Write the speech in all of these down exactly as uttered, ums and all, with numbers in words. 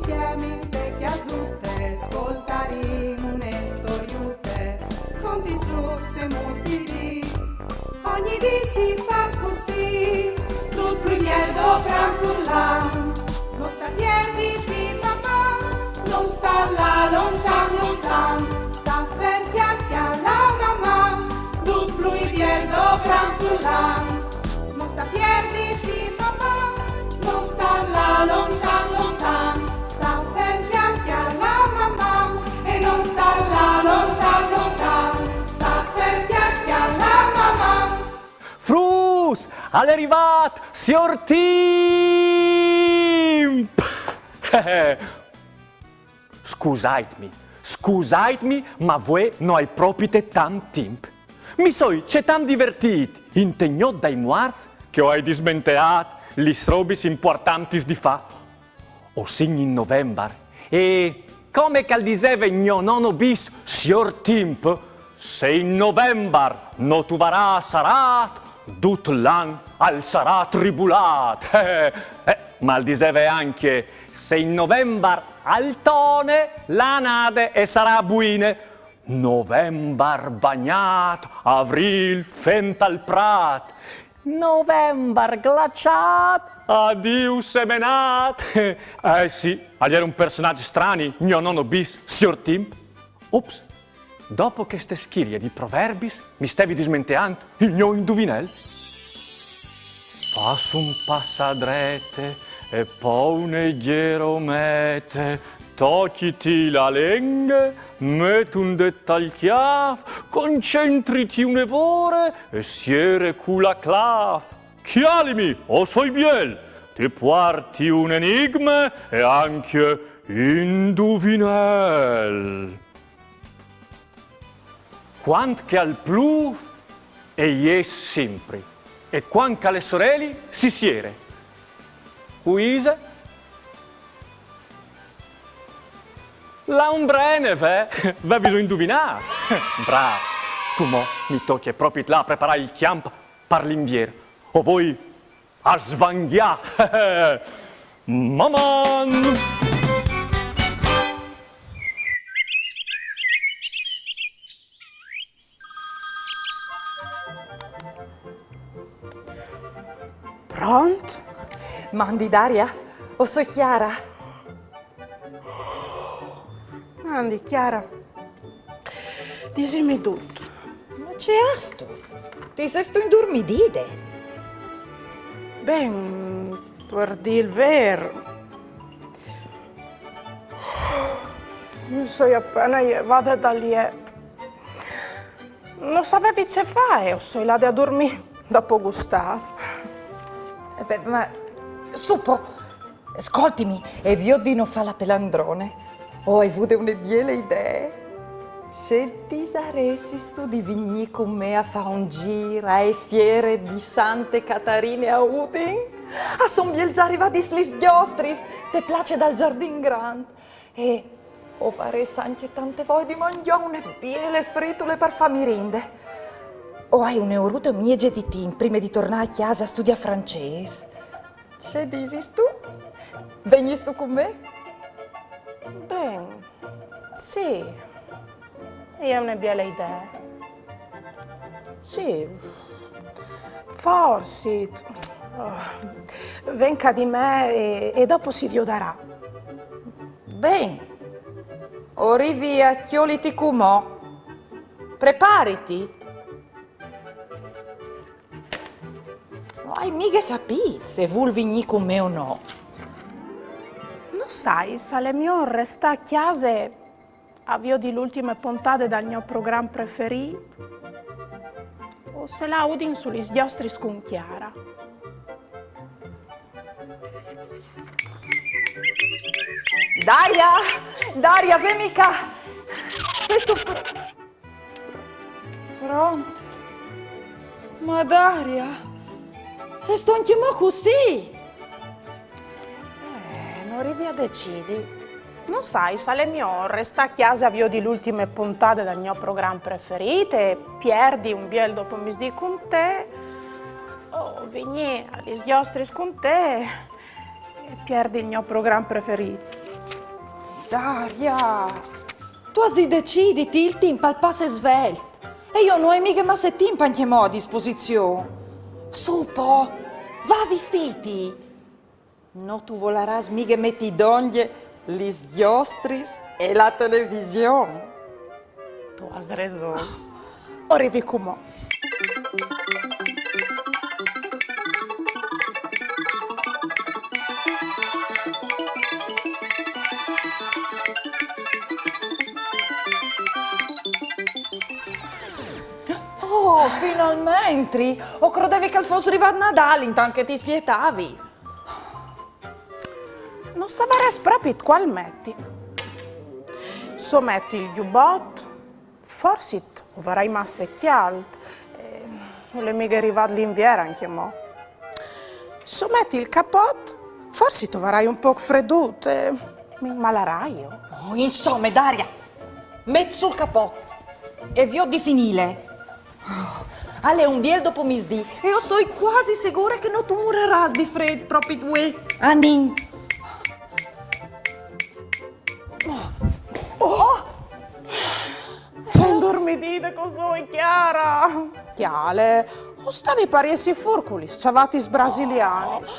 Insiemi inte cjasute, scoltarìn une storiute, conti, trucs e mostri. Ogni dì si fâs cussì, dut plui biel doprant furlan. No sta pierditi, Maman, no sta lâ lontan, lontan, sta fer cjale a Maman, dut plui biel doprant furlan. No sta pierditi, Maman, no sta lâ lontan, lontan, sta fer cjale a Maman, e no sta lâ lontan, lontan, sta fer cjale a Maman. Fruts, al è rivât siôr Timp! Scusaitmi, scusaitmi, ma vuê no ai propite tant timp. Mi soi cetant divertît inte gnot dai muarts che o ai dismenteât lis robis impuartantis di fâ. O sin in Novembar e, come che al diseve gno nono bis, siôr Timp, se in Novembar no tu varâs arât, dut l'an al sarà tribulât. Eh, ma al diseve ancje: se in Novembar al tone, la anade e sarà buine. Novembar bagnât, Avrîl fent al prât, Novembar glaçât, adiu semenât. Eh sì, al jere un personaç strani, gno nono bis, siôr Timp. Ups, dopo cheste schirie di proverbis, mi stevi dismenteant il gno induvinel. Fâs un pas a drete e po une gjeromete, tocjiti la lenghe, met un dêt tal cjâf, concentriti une vore e siere cu la claf. Cjalimi, o soi biel, ti puarti un enigme e ancje induvinel. Cuant che al plûf, e jes simpri, e cuant che al è soreli, si siere. Cui ise? La ombrene, ve? Vêso induvinât? Brâfs! Cumò mi tocje propit lâ a preparâ il cjamp par l'Invier. O voi a svangjâ. Maman! Pront? Mandi Daria, o soi Chiara. Mandi Chiara. Disimi dut. Ma ce âstu? Ti sêstu indurmidide? Ben, par dî il vêr, mi soi apene jevade dal jet. No savevi ce fâ e o soi lade a durmî dopo gustât. Eh ben, ma su po, scoltimi, e viôt di no fâ la pelandrone. O ai vude une biele idee. Ce disaressistu di vignî cun me a fâ un zîr ae fiere di Sante Catarine a Udin? A son biel za rivadis lis gjostris, te place dal Zardin Grant. E o varès ancje tante voie di mangjâ une biele fritule par fâ mirinde. O ai une orute e mieze di timp prime di tornâ a cjase a studiâ francês. Ce disistu? Vegnistu cun me? Ben, sì, e je une biele idee. Sì, forsit. Oh, ven ca di me e, e dopo si viodarà. Ben, o rivi a cjoliti cumò. Prepariti. No ai mighe capît se vûl vignî cun me o no. No sai, se al è miôr restâ a cjase a viodi la ultime pontade dal gno program preferît, o se lâ a Udin su lis gjostris cun Chiara. Daria! Daria, vemi ca! Sêstu pr- Pront? Ma Daria, sêstu ancjemò cussì? Eh, no rivi a decidi. No sai, se al è miôr restâ a cjase a viodi la ultime pontade dal gno program preferît e pierdi un biel dopomisdì cun te, o vignî a lis gjostris cun te e pierdi il gno program preferît. Daria, tu âs di deciditi, il timp al passe svelt. E jo no ai mighe masse timp ancjemò a disposizion. Su po, va vistiti. No tu volarâs mighe meti dongje lis gjostris e la television. Tu âs reson. O rivi cumò. Oh, finalmentri! O crodevi che al fos rivât Nadâl intant che ti spietavi. No savarès propit cuâl meti. Se o meti il gjubot, forsit o varai masse cjalt. Eh, nol è mighe rivât l'Invier ancjemò. Se o meti il capot, forsit o varai un pôc fredut e mi malarai jo. Oh, insome, Daria, met sù il capot e viôt di finîle. Oh, al è un biel dopomisdì e jo o soi cuasi sigure che no tu murarâs di frêt propit vuê. Anìn. Oh! Ce indurmidide che o soi, Chiara! Cjale, o stavi par jessi fûr cu lis çavatis brasilianis.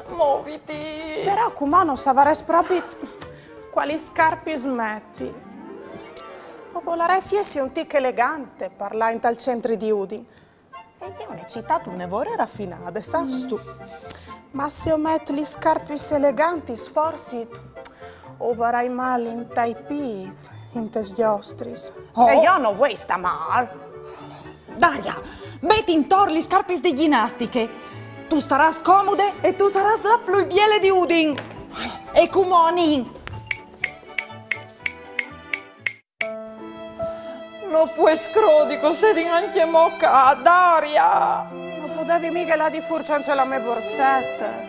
Moviti! Però cumò no savarès propit cualis scarpis meti. O volarès jessi un tic elegante par lâ intal centri di Udin. E je une citât une vore rafinade, sâstu. Ma se o met lis scarpis elegantis, forsit o varai mâl intai pîts, intes gjostris. Oh. E jo no vuei stâ mâl. Daria, met intor lis scarpis di gjinastiche. Tu starâs comude e tu sarâs la plui biele di Udin. E cumò anìn. No pues crodi che o sedin ancjemò ca, Daria! No podevi mighe lâ di fûr cence la mê borsete.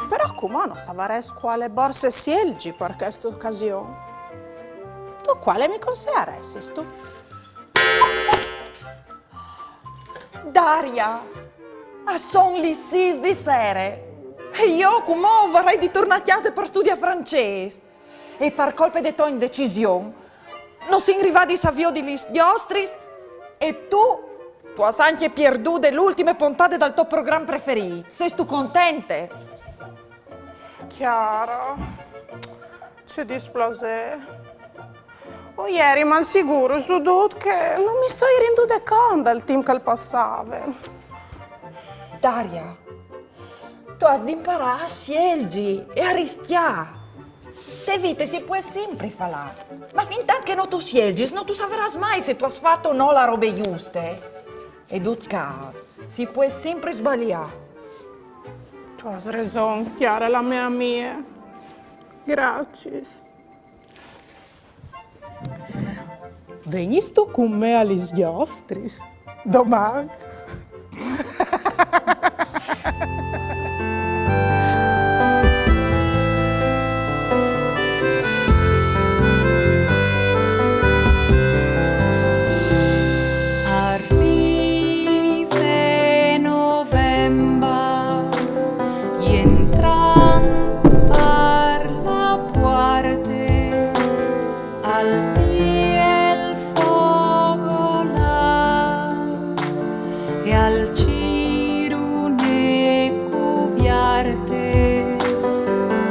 Però cumò no savarès cuale borse sielzi par cheste ocasion. Tu cuale mi consearessistu? Daria, a son lis sîs di sere. E jo cumò o varai di tornâ a cjase par studiâ francês. E par colpe de tô indecision, no sin rivadis a viodi lis gjostris e tu, tu âs ancje pierdude la ultime pontade dal to program preferît. Sêstu contente? Chiara, ce displasê. O jeri malsigure su dut che no mi soi rindude cont dal timp che al passave. Daria, tu âs di imparâ a sielzi e a riscjâ. Te vite si pues simpri falâ. Ma fintant che no tu sielzis, no tu savarâs mai se tu âs fat o no la robe juste. E dut câs, si pues simpri sbaliâ. Tu âs reson, Chiara, la mê amie. Graciis. Vegnistu cun me a lis gjostris? Doman. Arrive novembar, jentrant par la puarte, al biel fogolar e al cirune cuviarte,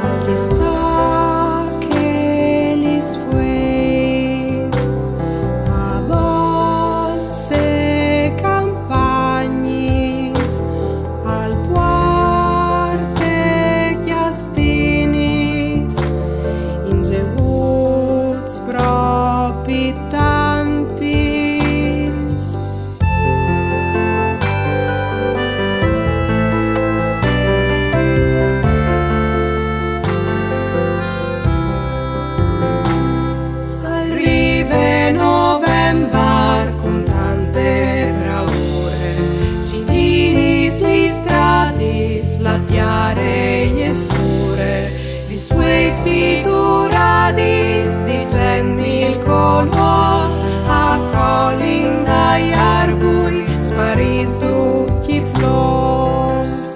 al destache lis fueis a boscs e campagnis, al puarte cjastinis, injevuts propi tantis. Al rive novembar cun tante braure, cidinis lis stradis, la tiare e je scure, lis fueis fituradis di cent mil colôrs, a colin dai arbui sparîts ducj i flôrs.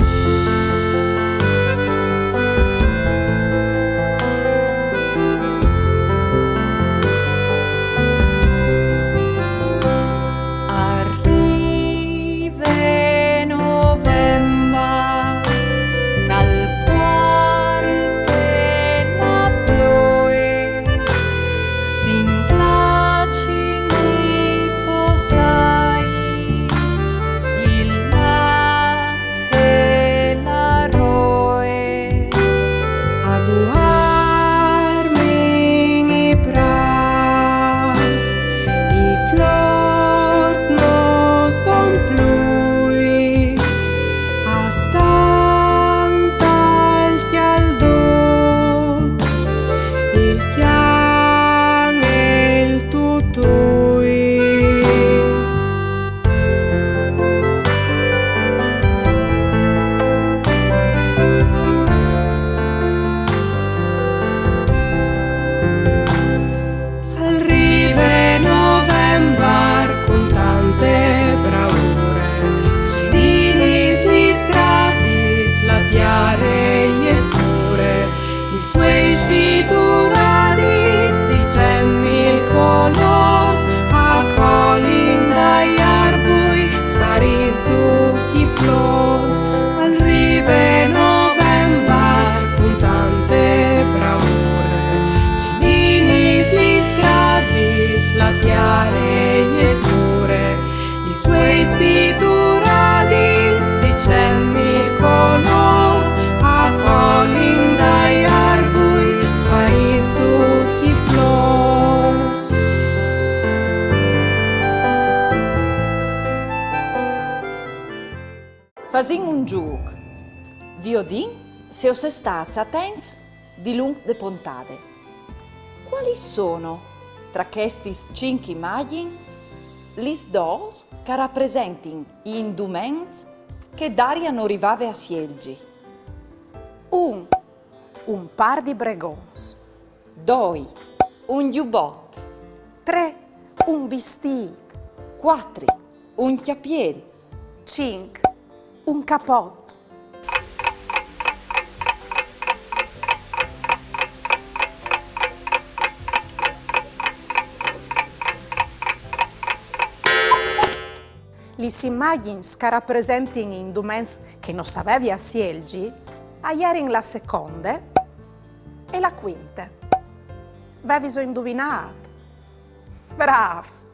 Spituradis di cent mil colors, a colin dai arbui sparìs ducj i flors. Fasìn un zûc. Viodìn se o sês stâts atents dilunc de pontade. Cualis sono, tra chestis cinc imagjins, lis dôs che a rapresentin i induments che Daria no rivave a sielzi? Un, un pâr di bregons. Doi, un gjubot. Trê, un vistît. Cuatri, un cjapiel. Cinc, un capot. Lis imagjins che a rapresentin induments che no savevi a sielzi a jerin la seconde e la cuinte. Vêso induvinât? Brâfs!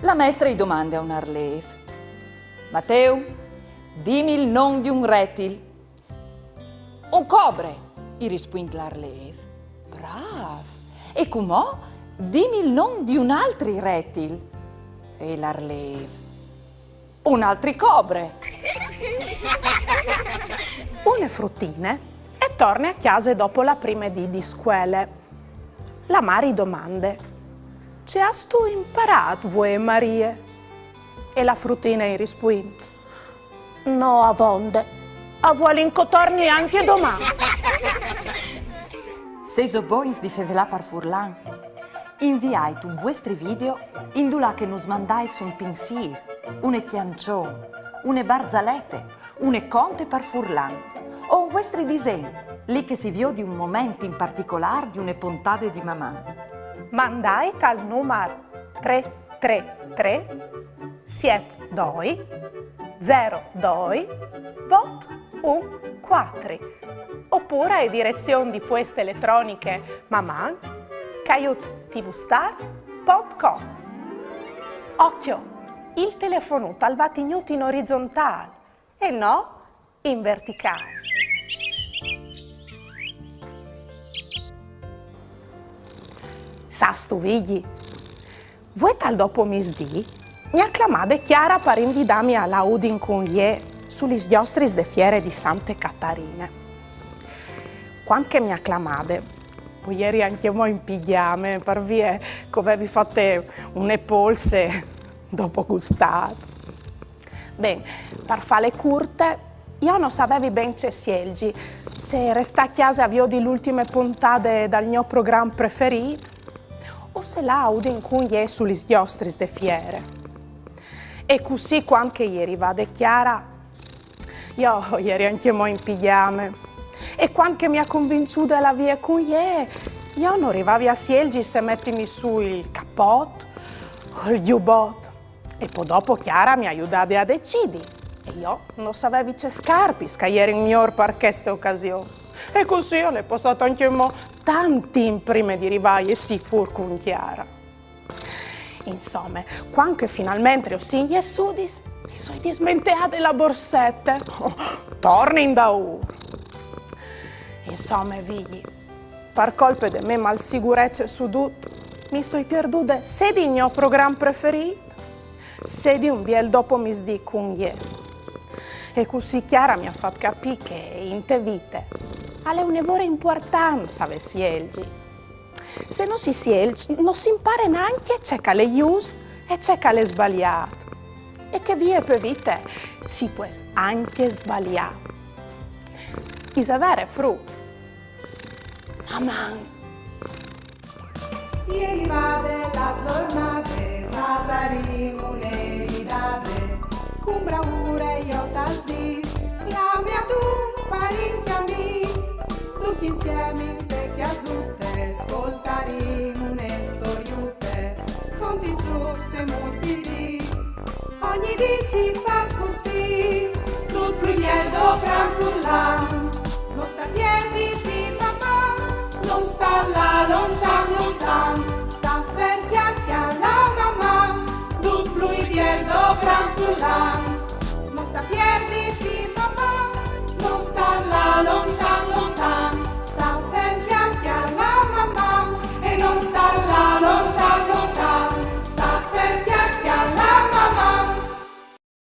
La mestre i domande a un arlêf: Mateu, dimi il non di un retil. Un cobre, i rispuint l'arlêf. Brâf! E cumò dimi il non di un altri retil. E l'arlêf: Un altri cobre. Une frutine e torne a cjase dopo la prime dì di scuele. La mari i domande: Ce âstu imparât vuê, Marie? E la frutine i rispuint: No avonde, a vuelin che o torni ancje doman. Se o sês bogns di fevelâ par furlan, inviait un vuestri video indulà che nus mandais un pinsîr, une cjançon, une barzalete, une conte par furlan, o un vuestri disen, li che si viodi un moment in particolâr di une pontade di Maman. Mandait al numar trê trê trê siet doi zero doi vot un cuatri, opûr ae direzion di pueste eletroniche maman caiut tvstar pont com. Ocjo, il telefonut al va tignût in orizontâl e no in verticâl. Sâstu, Vigji, vuê tal dopomisdì mi à clamade Chiara par invidâmi a lâ a Udin cun jê su lis gjostris de fiere di Sante Catarine. Cuant che mi à clamade, o jeri ancjemò in pigjame, par vie che o vevi fate une polse dopo gustât. Ben, par fâle curte, jo no savevi ben ce sielzi, se restâ a cjase a viodi la ultime pontade dal gno program preferît, o se lâ a Udin cun jê su lis gjostris de fiere. E cussì, cuant che e je rivade Chiara, jo o jeri ancjemò in pigjame. E cuant che mi à convinçude a lâ vie cun jê, jo no rivavi a sielzi se metimi sù il capot o il gjubot. E po dopo Chiara mi à judade a decidi. E jo no savevi ce scarpis che a jerin miôr par cheste ocasion. E cussì al è passât ancjemò tant timp prime di rivâ a jessî fûr cun Chiara. Insome, cuant che finalmentri o sin jessudis, mi soi dismenteade la borsete. Torni indaûr. Insome, Vigji, par colpe de mê malsigurece su dut, mi soi pierdude sedi il gno program preferît, sedi un biel dopomisdì cun jê. E cussì Chiara mi à fat capî che inte vite al è une vore impuartant savê sielzi. Se no si sielç, no si impare nancje ce che al è just e ce che al è sbaliât. E che vie pe vite si pues ancje sbaliâ. Ise vere, fruts? Maman! E je rivade la zornade, fasarìn une ridade, cun braure jo tal dîs, clame adun parint e amîs, ducj insiemi inte cjasute, scoltarìn une storiute, contìn zûcs e muts di dì. Ogni dì si fâs cussì, dut plui biel do cran furlan, no sta piedi di Maman, no sta Là lontan, lontan, sta fer chiacchia la mamma, dut plui biel do gran furlan. Ma sta pierditi